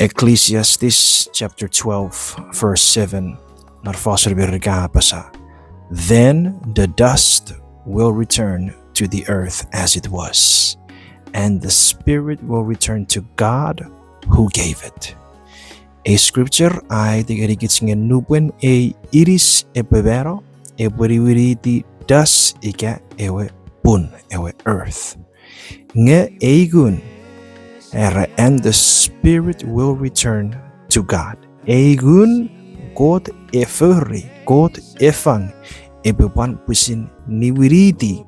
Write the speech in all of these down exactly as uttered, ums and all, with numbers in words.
Ecclesiastes chapter twelve, verse seven, non fosun Merika a apasa, Then the dust will return to the earth as it was, and the spirit will return to God who gave it. Ei scripture a aiti ngenikich nge nupwen ei inis epwe mano, epwe niwiniti dust ika ewe pun, ewe earth. Nge ei ngun, era, and the spirit will return to God. Ei ngun Kot e fori, Kot e fang, epwe pwan pwisin niwiniti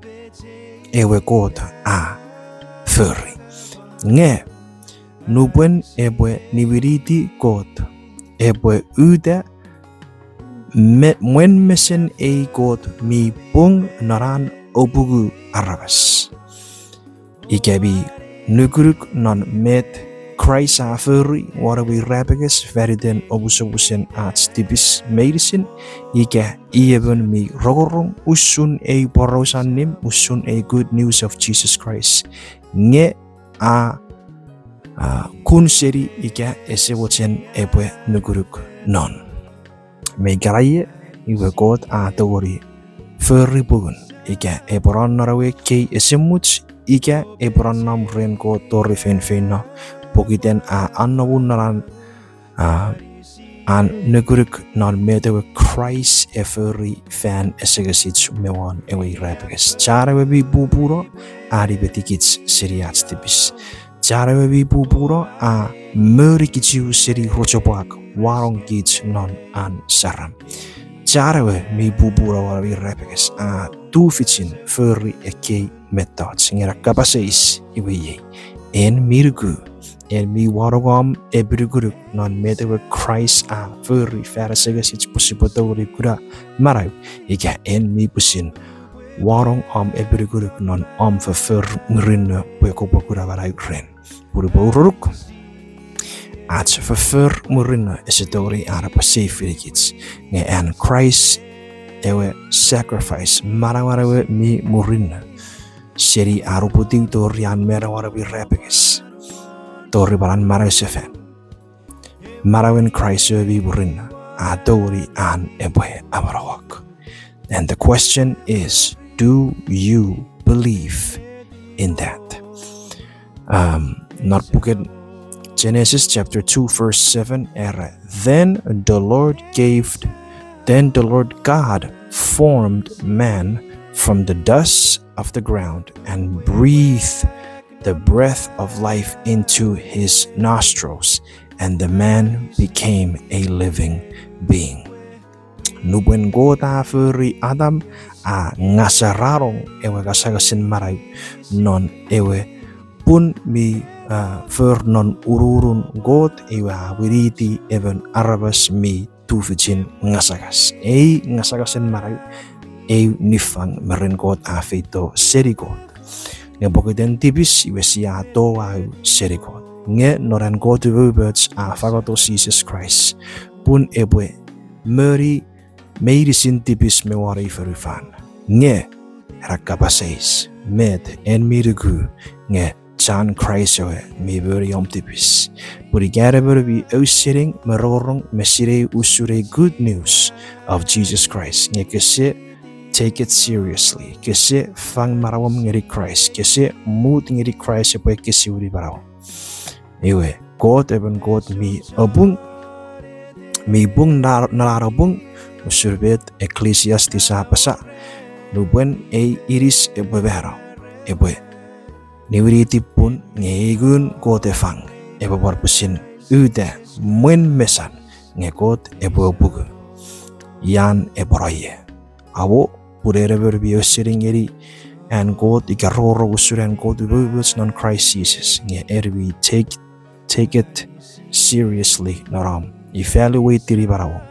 ewe Kot a fori. Nge nupwen epwe niwiniti Kot, epwe uta me-, mwen mesen ei Kot mi pung non an opungu aramas. Ika mi nukunuk non met Kraist a fori won ewe irapenges faniten omusomusen ach tipis meinisin, ika i emon mi rongorong usun ei poraus allim, usun ei good news of Jesus Christ, nge a, a kun seni ika ese mochen epwe nukunuk non. Me ikenaie, iwe Kot a tongeni fori pungun ika epwe nonnom non ewe ekkei esemuch, ika epwe nonnom ren Kot tori feinfeino, pokiten a anomu non an, a, an nukunuk non met ewe Kraist e fori fan asengesich me won ewe irapenges. Chan ewe mi pupuno a nimetikich seni ach tipis. Chan ewe mi pupuno a monikichiw seni rochopwak, wanong kich non an saram. Chan ewe mi pupuno won ewe irapenges a tufichin fori ekkei mettoch. Nge ena kapas eis iwe iei: En mi nuku, en mi wanong om epinukunuk non met ewe Kraist a fori fan asengesich pwe sipwe tongeni kuna manau, ika en mi pwisin wanong om epinukunuk non om foffor murinno pwe kopwe kuna manau ren? Pun upwe urenuk, ach foffor murinno ese tongeni an epwe save-inikich, nge an Kraist ewe sacrifice, manauan ewe mi murinno, seni an uputiw tori an mano won ewe irapenges, tori pwan an manausefan. Manauen Kraist ewe mi murinno a tongeni an epwe amanauok. And the question is, do you believe in that? Um, non puken Genesis chapter two, verse seven, era, Then the Lord gave, then the Lord God formed man from the dust of the ground and breathed the breath of life into his nostrils, and the man became a living being. Nupwen Kot a fori Adam, a ngasaranong ewe ngasangasen manau non ewe pun mi, a, for non ururun Kot, iwe a winiti emon aramas mi tufichin ngasangas. Ei ngasangasen manau, ei niffang me ren Kot a feito seni Kot. Nge pokiten tipis iwe sia touau seni Kot. Nge non an Kot umoumoch a fangoto Jises Kraist pun epwe moni meinisin tipis me won ei fonufan. Nge ena kapas eis, met en mi nuku nge chan Kraist ewe mi moni om tipis? Pun ika en emon mi ausening me rongorong me sinei usun ei good news of Jesus Christ, nge kese take it seriously, kese fang manauom ngeni Kraist, kese mut ngeni Kraist epwe ekkesiwini manauom, iwe Kot emon Kot mi opung, mi pung na-, non an opung, usun met Ecclesiastes a apasa, nupwen ei inis epwe mano, epwe niwiniti pun nge ei ngun Kot e fang epwe pwan pwisin uta mwen mesan nge Kot epwe opungu. Ian epwe no ie? Awo, pun en emon mi ausening ngeni an Kot ika rongorong usun an Kot umoumoch non Kraist Jises, nge en mi take, take it seriously non om evaluate-ini manauom,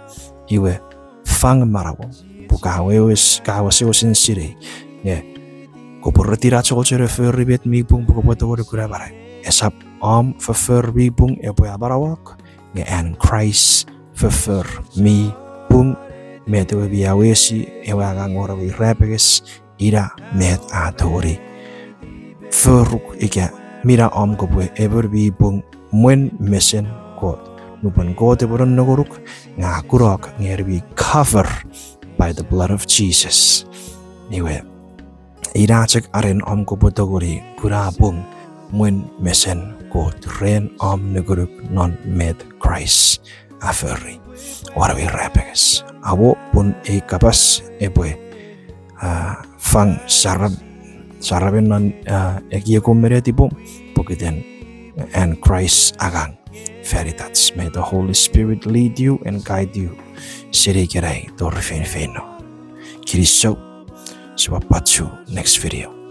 iwe fang manauom, pun ka wes-, ka wesewesen sinei nge kopwe retinacho chene fori met mi pung pwe kopwe tongeni kuna manau. Esap om foffor mi pung epwe amanauok, nge an Kraist foffor mi pung, met ewe mi awesi ewe angang won ewe irapenges, ina met a tongeni foruk ika mina om kopwe emon mi pung mwen mesen Kot. Nupwen Kot epwe nonnomonuk, nge a kunok nge en mi cover by the blood of Jesus. Iwe, ina chok aren om kopwe tongeni kuna pung mwen mesen Kot ren om nukunuk non met Kraist a fori won ewe irapenges. Awo pun ei kapas epwe, ah, fang saram, saramen non, ah, ekiekum me netipom, pokiten an Kraist angang fan itach. May the Holy Spirit lead you and guide you seni ikenai tori feinfeino. Kinisou, sipwe pwan kapas next video.